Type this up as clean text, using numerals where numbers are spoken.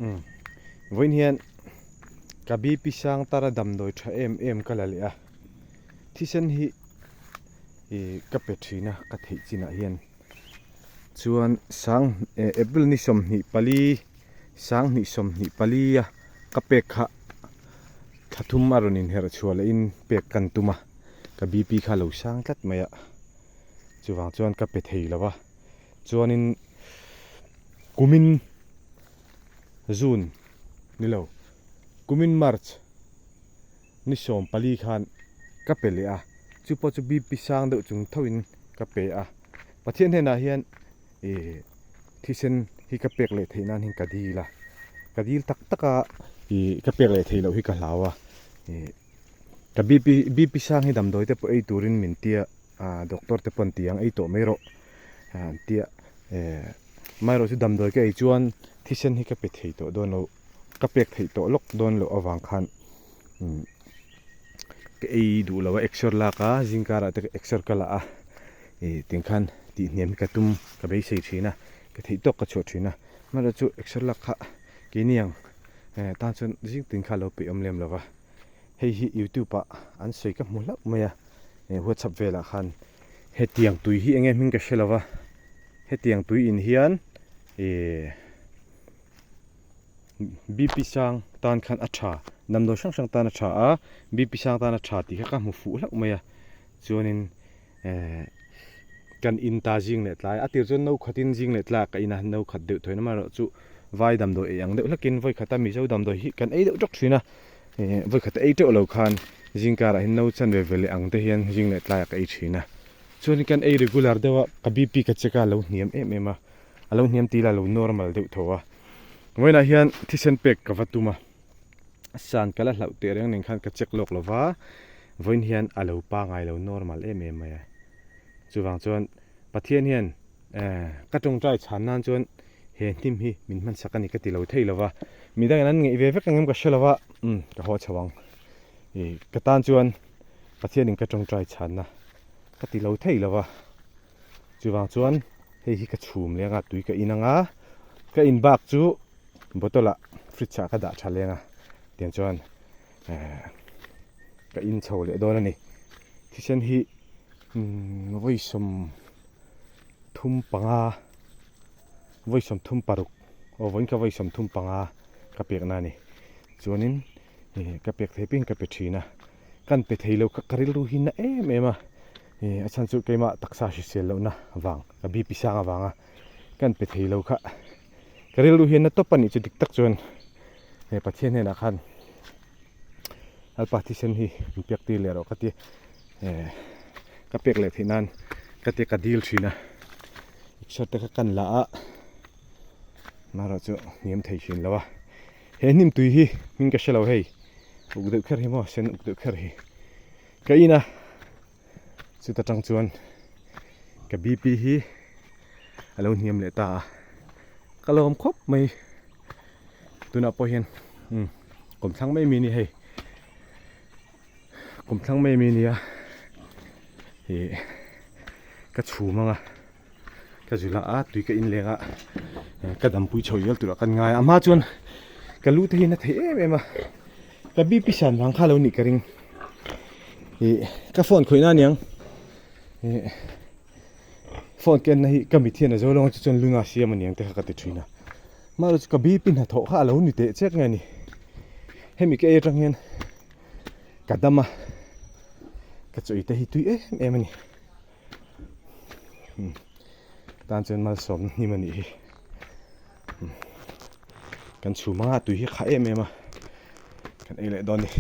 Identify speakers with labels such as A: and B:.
A: Umm vawiin hian ka BP sang tara damdawi tha em em ka la leh a, thisen hi ih ka pe thin a ka theih chinah hian chuan sang eh April ni 24 sanghnih 24 a ka pek kha thla thum a rawn inherh chhuah leh in pek kan tum a, ka BP kha a lo sang tlat mai a, chuvang chuan ka pe thei lo va chuanin kumin June ni lo kumin March ni 14 khan ka pe leh a, chu pawh chu BP sang deuh chung tho in ka pe a, Pathian hnenah hian ih thisen hi ka pek leh theih nan hian ka dil a, ka dil tak tak a ih ka pek leh theih loh hi ka hlau a, ih ka BP BP sang hi damdawi te pawh ei turin min tia ah doctor te pawh an ti ang ei tawh mai rawh an tia eh amaherawh chu damdawi ka ei chuan thisen hi ka pe thei tawh dawn lo ka pek theih tawh lawk dawn loh avang khan umm ka ei duh lo a exer lak a zingkarah te ka exer ka la a ih tiang khan tih hniam hi ka tum ka beisei thin a ka theih tawk ka chhuah thin a amaherawh chu exer lak kha keini ang eh tan chuan zing tin kha a lo peih awm lem lo va hei hi youtube ah an sawi ka hmu hlauh mai a. Eh whatsapp velah khan hetiang tui hi enge hming ka hre lo va, hetiang tui in hian eh BP sang tan khan a tha, damdawi hrang hrang tan a tha a, BP sang tan a tha tih kha ka hmu fuh hlauh mai a, chuanin eh kan in ta zing leh tlai a tir chuan no khatin zing leh tlai ah ka in a, no khat deuh thawi amaherawh chu vai damdawi ei ang deuh hlakin vawi khata mizo damdawi hi kan ei deuh tawk thin a. Ih vawikhat ei teuh lo khan zingkarah hian no chan ve ve leh ang te hian zing leh tlaiah ka ei thin a, chuanin kan ei regular deuh a, ka BP ka check a, a lo hniam em em a, a lo hniam tih lah a lo normal deuh tho a, vawiinah hian thisen pek ka va tum a, san ka la hlauh teh reng nen khan ka check lawk lo va, vawiin hian a lo pangai lo normal em em mai a, chuvang chuan Pathian hian Ka tawngtai chhan nan chuan he hnim hi min hman sak a ni ka ti lo thei lo va, midangin an ngeih ve vek ang em ka hre lo va, umm ka haw chho ang. Ih ka tan chuan Pathianin ka tawngtai chhanna ka ti lo thei lo va, chuvang chuan hei hi ka chhum leng a, tui ka in ang a, ka in bak chu bottle ah fridge ah ka dah tha leng a, tiang chuan eh ka in chho leh dawn a ni. Thisen hi umm vawi 35 vawi 36 aw vawiin kha vawi 35 ka pek na a ni chuanin ih ka pek thei piang ka pe thin a kan pe thei lo kha ka rilru hi na em em a ih a chhan chu keimah taksa hrisel lohna vang ka BP sang avanga kan pe thei lo kha ka rilru hi na tawp a nih chu dik tak chuan he Pathian hnenah khan Lalpa thisen hi min pek tir leh rawh ka ti eh ka pek leh theih nan ka ti ka dil thin a exer te kha kan la a marawh chu hniam thei thin lo a he hnim tui hi hming ka hre lo hei uk deuh kher hi maw sen uk deuh kher hi ka in a chuta tang chuan ka BP hi a lo hniam leh ta a ka lawm khawp mai. Tunah pawh hian umm kawmthlang mai mi ni hei kawmthlang mai mi nia ih ka chhum anga ka zula a tui ka in leng a ka dampui chho zel turah kan ngai a a hma chuan ka lu te hi na thei em em a ka BP san vang kha lo nih ka ring ih ka phone khawih na aniang ih phone kenna hi ka mit hian a zo lo ang chu chuan luna siam aniang te kha ka ti thin a. Mahse chu ka BP hnathawh kha a lo ni teh chiak nge ni. Hemi ka ei atang hian ka dam a, ka chawi te hi tui em em a ni. Hmm. Tan chuan malsawmna hnim a nih hi. Hmm. Kan chhum anga tui hi kha em em a. Kan ei leh dawn ni.